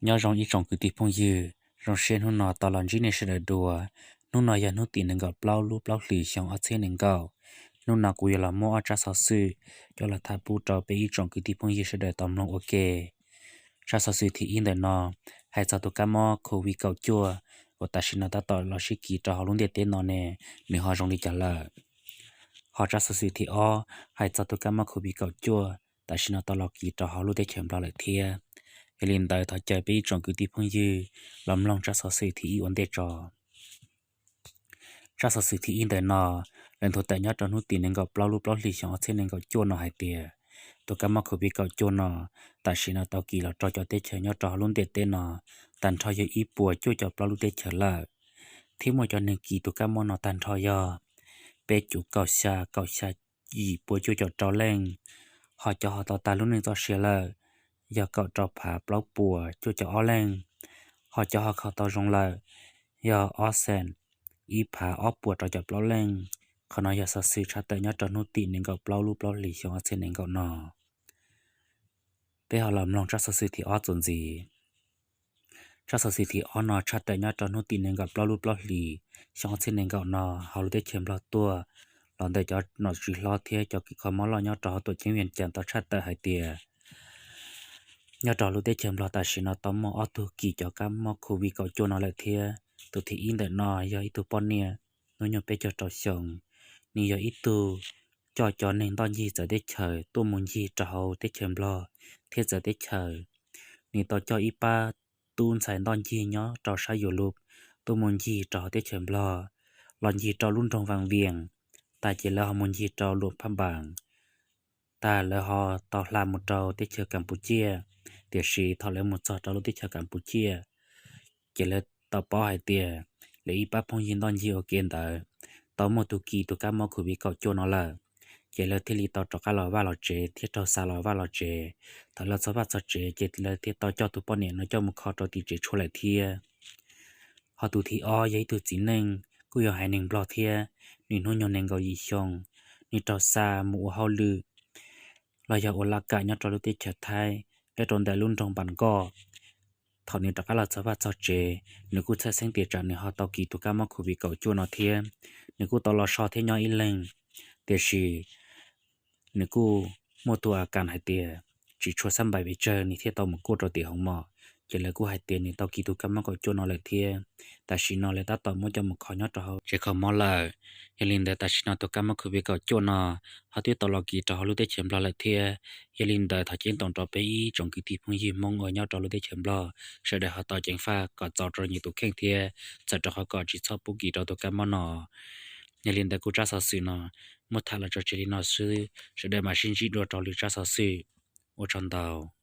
Nyob zoo ib tsoom kwv tij phooj ywg, zoo siab hnub no tau los ntsib nej sawv daws dua. Hnub no yog hnub tim nees nkaum plaub lub plaub hlis xyoo ob txhiab nees nkaum. Hnub no kuv yuav los muab ob tsab xov xwm coj los tham pub rau peb ib tsoom kwv tij phooj ywg sawv daws tau mloog ua ke. Tsab xov xwm thib ib ntawm no hais txog tus kab mob covid kaum cuaj uas tam sim no tab tom los sib kis rau hauv lub ntiaj teb no ne, nws ho zoo li cas lawm. Ho tsab xov xwm thib ob hais txog tus kab mob covid kaum cuaj tam sim no tau los kis rau hauv lub teb chaws Nplog lawm thiab. Yog li ntawd thov caw peb ib tsoom kwv tij phooj ywg los mloog tsab xov xwm thib ib ua ntej tso. Tsab xov xwm thib ib ntawm no, lawv nthuav tawm nyob rau hnub tim nees nkaum plaub lub plaub hlis xyoo ob txhiab nees nkaum cuaj no hais tias, tus kab mob covid kaum cuaj no tam sim no tau kis los rau cov teb chaws nyob rau hauv lub ntiaj teb no tag nrho yog ib puas cuaj caum plaub lub teb chaws lawm, thiab muaj cov neeg kis tus kab mob no tag nrho yog peb cuv kaum xya, kaum xya yim puas cuaj caum rau leej. Ho cov ho tau tag lub neej txoj sia lawm yog kaum rau phav plaub puas cuaj caum ob leej. Ho cov ho kho tau zoo lawm yog ob xees ib phav ob puas rau caum plaub leej. Qhov no yog xov xwm tshaj tawm nyob rau hnub tim nees nkaum plaub lub plaub hlis xyoo ob txhiab nees nkaum no. Peb ho los mloog tsab xov xwm thib ob txuas ntxiv. Tsab xov xwm thib ob no tshaj tawm nyob rau hnub tim nees nkaum plaub lub plaub hlis xyoo ob txhiab nees nkaum no hauv lub teb chaws Nplog tuaj los ntawm cov nom tswv hlob thiab cov kws kho mob loj nyob rau hauv tuam ceeb Vias Cas tau tshaj tawm hais tias, nyob rau lub teb chaws Nplog tam sim no tau muaj ob tug kis cov kab mob covid kaum cuaj no lawm thiab. Tus thib ib ntawm no yog ib tug poj niam hnub nyoog peb caug rau xyoo, nws yog ib tug coj cov neeg ntoj ncig txawv teb chaws tuaj mus ncig rau hauv teb chaws Nplog thiab txawv teb chaws. Nws tau coj ib pab tub ntxhais ntoj ncig nyob rau sab Yus Lus tuaj mus ncig rau hauv teb chaws Nplog, los ncig rau lub nroog Vaj Vias, tas ces lawv ho mus ncig rau Luam Phaj Npas, tas lawv ho tau hla mus rau teb chaws Kas Pus Ciaj. Tiam sis thaum lawv mus txog rau lub teb chaws Kas Pus Ciaj, ces lawv tau paub hais tias lawv ib pab phooj ywg ntoj ncig ua ke ntawd tau muaj tus kis tus kab mob covid kaum cuaj no lawm. Ces lawv thiaj li tau rov qab los vaj los tsev thiab raug xa los vaj los tsev. Thaum lawv txog vaj txog tsev ces lawv thiaj tau coj tus poj niam no coj mus kho rau tim tsev tshuaj lawm thiab. Ho tus thib ob yog ib tug txiv neej kuj yog haiv neeg Nplog thiab, nws hnub nyoog nees nkaum yim xyoo, nws raug xa mus ua hauj lwm los yog ua laj kam nyob rau lub teb chaws Thaib, nyob rau ntawm lub nroog Npas Nkoj. Thaum nws rov qab los txog vaj txog tsev, nws kuj txhawj xeeb tias tsam nws ho tau kis tus kab mob covid kaum cuaj no thiab. Nws kuj tau los so thiab nyob ib leeg, tiam sis nws kuj muaj tus a kas hais tias tsis tshua xab npais pes tsawg nws thiaj tau mus kuaj rau tim hoov mos. Ces lawv kuj hais tias nws tau kis tus kab mob kaum cuaj no lawm thiab. Tam sim no lawv tab tom muab coj mus kho nyob rau hauv tsev kho mob lawm. Yog li ntawd tam sim no tus kab mob covid kaum cuaj no ho twb tau los kis rau hauv lub teb chaws Nplog lawm thiab. Yog li ntawd thov ceeb toom rau peb ib tsoom kwv tij phooj ywg Hmoob uas nyob rau lub teb chaws Nplog, sawv daws ho tau ceev faj kom txaus rau nyias tus kheej thiab txawm rau qhov kom tsis txhob pub kis rau tus kab mob no. Yog li ntawd kuv tsab xov xwm no muab tham los tso tseg li no xwb, sawv daws mam sib ntsib dua rau lwm tsab xov xwm. Ua tsaug ntau.